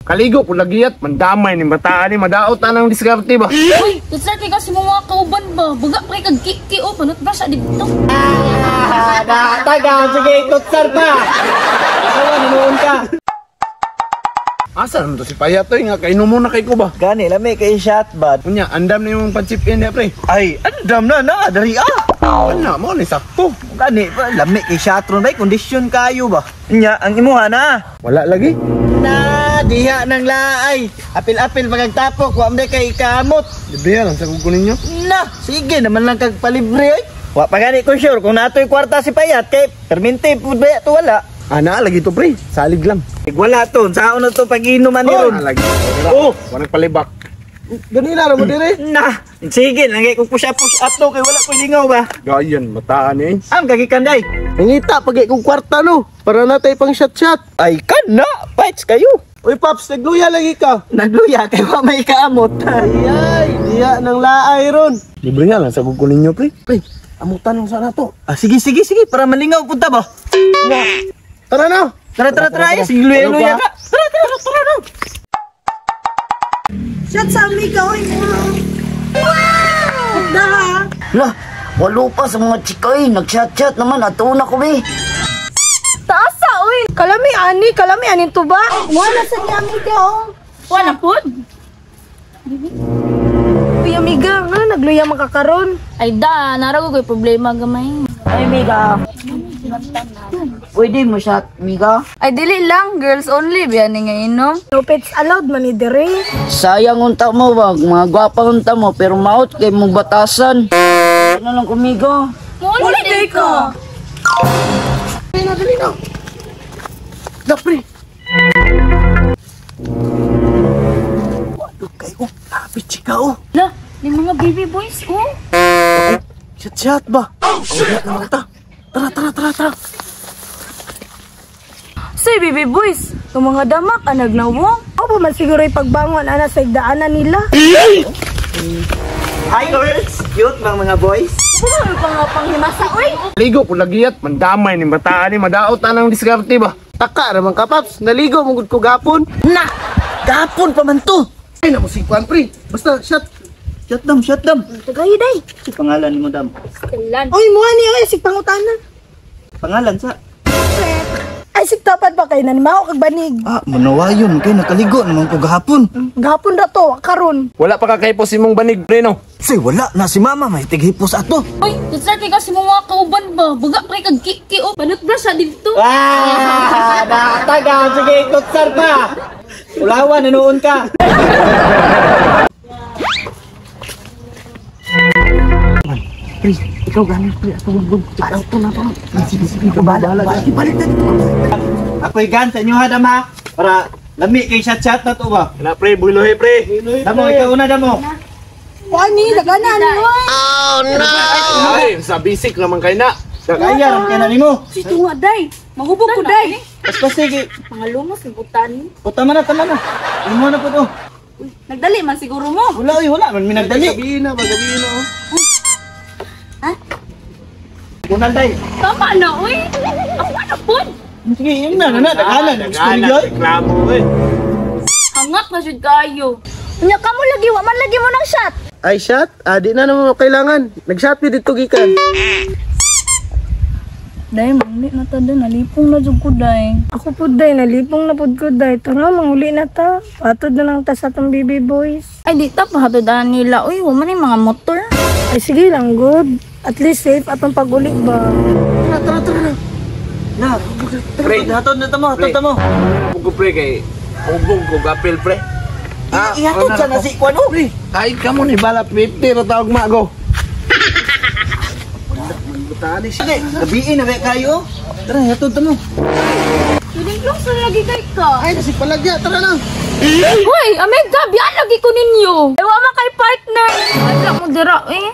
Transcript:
Kaligo ko lagiyat, mandamay ni bataan ni madaot na ng diskarte ba. Uy, tutsar kay kasi mga kauban ba? Baga pa kay kag kiki oh, panot ba siya dito? Ah, taga, sige, tutsar pa. Awa, nanuon ka. Asa naman to si Payat oy nga kainom mo na kay ko ba? Gani, lami kay shot bad. Unya, andam na yung panchip in pre. Ay, andam na na, dari ah. Ana mo ni sakto. Gani, pa, lami kay shot ron, ay, kondisyon kayo ba? Nya, ang imuha na. Wala lagi. Na, diha nang laay. Apil-apil pagtapok, wa man kay kamot. Libre lang sa kuko ninyo. Na, sige naman lang kag palibre oy. Wa pa gani ko sure kung natoy kwarta si Payat kay permente pud ba to wala. Ana lagi to pre, salig lang. Ig wala to, saon na to pag-inuman ni ron. Lagi. Oh, wala palibak. Ganina ra mo dire. Na, sige lang kay kung push up to kay wala ko lingaw ba. Gayan bataan eh. Am gagikan day. Nangita pag kong kwarta no para natay pang shot-shot. Ay kana, fights kayo. Uy Paps, nagluya lagi ka. Nagluya kay wa may kaamot. Ay, ay, diya nang laay ron. Libre nga lang sa kuko ninyo pre. Pre, amutan lang sana to. Ah, sige sige sige para malingaw pud ta ba. Tara na. Tara tara tara, ay, sige luya luya ka. Tara tara tara na. Shot sa amiga, oy. Wow! Ha. Lah, walo pa sa mga chikay. Nag-chat-chat naman at una ko be. Taasa, oy. Kalami ani, kalami ani to ba? Wala sa niya amiga, oh. Wala pud. Uy, amiga, nga nagluya makakaron. Ay da, narago ko'y problema gamay. Ay, Miga. Pwede mo shot, Miga. Ay dili lang, girls only biya ni nga inom. No pets allowed man ni dire. Sayang unta mo ba? Mga gwapa unta mo, pero maot kay mong batasan. Ano lang ko, Miga? Muli day ko. Dali na. Da pre. Waduh kayo, lapit chika oh. La, ni mga baby boys oh. Shot-shot ba? Oh, naman ta. Tara tara tara tara. Say baby boys, ang mga damak ang nagnawong. Opo man siguro pagbangon ana sa igdaanan nila. Hi girls, cute bang mga boys? Puro pa nga panghimasa oy. Ligo ko lagiyat, mandamay ni bataan ni madaot na ng diskarte ba. Taka ra man ka Paps, naligo mo gud ko gapon. Na, gapon pa man to. Ay na mo si Kwan pre. Basta shot. Shot dam, shot dam. Tagay day. Si pangalan ni mo dam. Kailan? Oy, mo ani oy sig pangutana. Pangalan sa? Ay sig tapad ba kay nanimao kag banig. Ah, manawayon kay nakaligo naman ko gahapon. Gahapon ra to, karon. Wala pa kakaypos imong banig pre no. Say wala na si mama may tighipos ato. Uy, tutsar kay kasi mga kauban ba? Baga pa kay kag kiki oh, panot ba siya dito? Ah, taga, sige tutsar pa. Ulawan nanuon ka. Pre, ikaw gani pre, ato gud check out to na to. Sige sige, bahala. Balik na. Ako'y gan sa inyo ha dam ha. Para lami kay shot-shot na to ba. Na pre, buloy pre. Damo ikaw una damo. Ani dagana ani oy. Ay, sa basic naman kay na. Kaya ram kay na nimo. Si tunga day. Mahubog ko day. Basta sige. Mga lumos ni butan. O tama na, tama na. Imo na po to. Nagdali man siguro mo. Wala oy, wala man minagdali. Gabi na ba, gabi na oh. Kunal day. Tama na oy. Ako na pud. Sige, yun na na daghanan nag-istorya. Reklamo eh. Hangak na jud kayo. Unya kamo lagi wa man lagi mo nang shot. Ay shot, ah, di na naman kailangan. Nag-shot mi dito gikan. Day, manguli na ta day. Nalipong na jud ko day. Ako pud day nalipong na pud ko day. Tara manguli na ta. Patod na lang ta sa atong baby boys. Ay di ta pahatod nila oy. Wa man ni mga motor. Ay sige lang good. At least safe atong pag-uli ba. Tara tara tara. Na, Pre. hatod na tamo, hatod tamo. Bugo pre kay hubog ko gapil pre. Ah, ihatod sa na si Kwan oh. Pre, kahit ka mo ni bala 50 ra tawag mago. Sige, gabiin na ba kayo? Tara, hatod tamo. Pwedeng close na lagi kay ka. Ay nasi palagya, tara na. Hoy, amiga, biyan lagi ko ninyo. Ay, wa man kay partner. Wala mo dira eh.